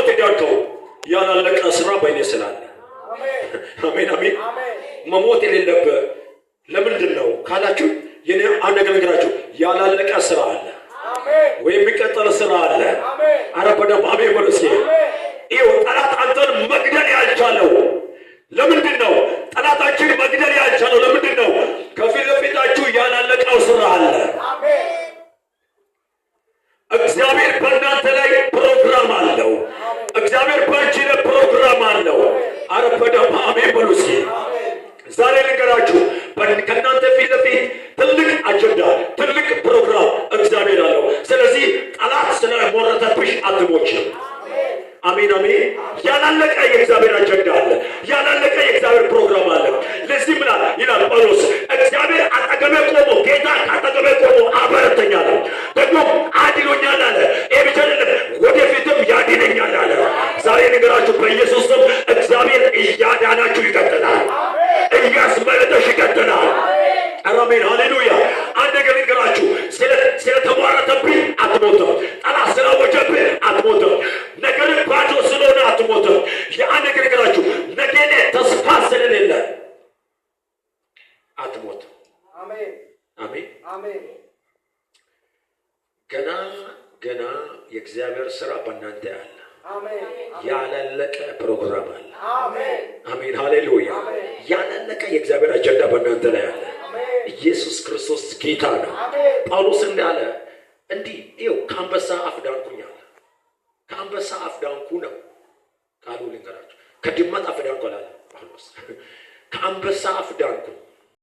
ከሞት የዳንከው? ያላለቀ ስራ በእኔ ስላለ። አሜን አሜን። መሞት የሌለብህ ለምንድን ነው ካላችሁ፣ የኔ አንድ ነገር ልንገራችሁ፣ ያላለቀ ስራ አለ ወይ የሚቀጠል ስራ አለ። አረ በደንብ አሜን በሉ እስኪ። ይኸው ጠላት አንተን መግደል ያልቻለው ለምንድን ነው? ጠላታችን መግደል ያልቻለው ለምንድን ነው? ከፊት ለፊታችሁ ያላለቀው ስራ አለ። እግዚአብሔር በእናንተ ላይ ፕሮግራም አለው። እግዚአብሔር በአንቺ ላይ ፕሮግራም አለው። አረ በደንብ አሜን በሉ እስኪ። ዛሬ ልንገራችሁ፣ ከእናንተ ፊት ለፊት ትልቅ አጀንዳ፣ ትልቅ ፕሮግራም እግዚአብሔር አለው። ስለዚህ ጠላት ስለሞረተብሽ አትሞችም። አሜን አሜን። ያላለቀ የእግዚአብሔር አጀንዳ አለ። ያላለቀ የእግዚአብሔር ፕሮግራም አለ። ለዚህ ምናል ይላል ጳውሎስ፣ እግዚአብሔር አጠገቤ ቆሞ፣ ጌታ አጠገቤ ቆሞ አበረተኛል፣ ደግሞ አድኖኛል አለ። ይህ ብቻ አይደለም፣ ወደፊትም ያድነኛል አለ። ዛሬ ልንገራችሁ፣ በኢየሱስ ስም እግዚአብሔር እያዳናችሁ ይቀጥላል፣ እያስመለጠሽ ይቀጥላል። አሜን ሃሌሉያ። አንድ ነገር ልንገራችሁ፣ ስለተሟረተብህ አትሞትም። ጠላት ስላወጀብህ አትሞትም። ነገር ባዶ ስለሆነ አትሞትም። የአንድ ነገር ልንገራችሁ፣ ነገ ላይ ተስፋ ስለሌለ አትሞትም። አሜን። ገና ገና የእግዚአብሔር ስራ በእናንተ አለ። ያላለቀ ፕሮግራም አለ። አሜን ሃሌሉያ። ያላለቀ የእግዚአብሔር አጀንዳ በእናንተ ላይ አለ። ኢየሱስ ክርስቶስ ጌታ ነው። ጳውሎስ እንዳለ እንዲህ ይኸው ከአንበሳ አፍ ዳንኩኝ አለ። ከአንበሳ አፍ ዳንኩ ነው ቃሉ። ልንገራችሁ፣ ከድመት አፍ ዳንኩ አላለ ጳውሎስ። ከአንበሳ አፍ ዳንኩ።